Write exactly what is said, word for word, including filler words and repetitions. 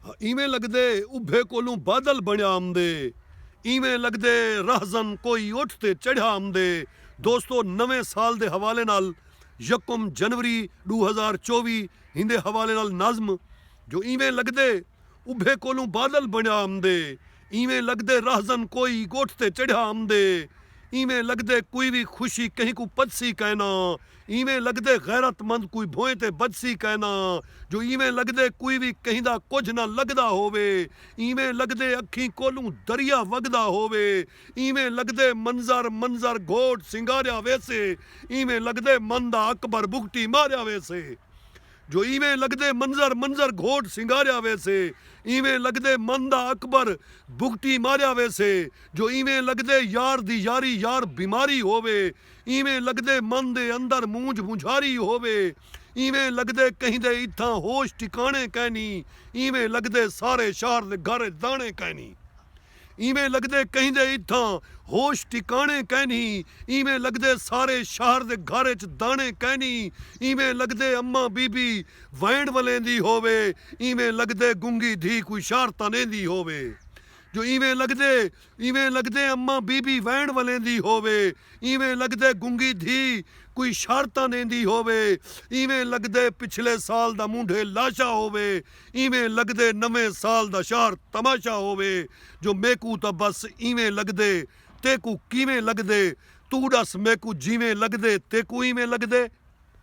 ایویں لڳدے ابھے کولوں بادل بݨیا آمدے، ایویں لڳدے رہزن کوئی اٹھ تے چڑھیا آمدے۔ دوستو، نویں سال دے حوالے نال یکم جنوری ݙو ہزار چووی ہیندے حوالے نال نظم جو ایویں لڳدے ابھے کولوں بادل بݨیا آمدے، ایویں لڳدے رہزن کوئی ڳوٹھ تے چڑھیا آمدے، ایویں لڳدے کوئی وی خوشی کہیں کوں پچسی کائنا، ایویں لڳدے غیرت مند کوئی بھوئیں تے بچسی کائنا، جو ایویں لڳدے کوئی وی کہیں دا کجھ نہ لڳدا ہووے، ایویں لڳدے اکھیں کولوں دریا وڳدا ہووے، ایویں لڳدے منظر منظر گھوٹ سنگاریا ویسے، ایویں لڳدے من دا اکبر بگٹی ماریا ویسے۔ جو ایویں لڳدے منظر منظر گھوٹ سنگاریا ویسے، ایویں لڳدے من دا اکبر بگٹی ماریا ویسے۔ جو ایویں لڳدے یار دی یاری یار بیماری ہووے، ایویں لڳدے من دے اندر مونجھ مونجھاری ہووے، ایویں لڳدے کہیں دے اتھاں ہوش ٹکاݨے کائنی، ایویں لڳدے سارے شہر دے گھر اچ داݨے کائنی۔ ایویں لڳدے کہیں دے اتھاں ہوش ٹکاݨے کائنی، ایویں لڳدے سارے شہر دے گھر اچ داݨے کائنی، ایویں لڳدے اماں بی بی وینڈ ولیندی ہووے، ایویں لڳدے گنگی دھی کوئی شارتاں ݙیندی ہووے۔ جو ایویں لڳدے، ایویں لڳدے اماں بی بی وینڈ ولیندی ہووے، ایویں لڳدے گنگی دھی کوئی شارتاں ݙیندی ہووے، ایویں لڳدے پچھلے سال دا مونڈھے لاشا ہووے، ایویں لڳدے نویں سال دا شہر تماشا ہووے۔ جو میکوں تاں بس ایویں لڳدے، تیکوں کیویں لڳدے؟ توں ݙس میکوں جیویں لڳدے، تیکوں ایویں لڳدے؟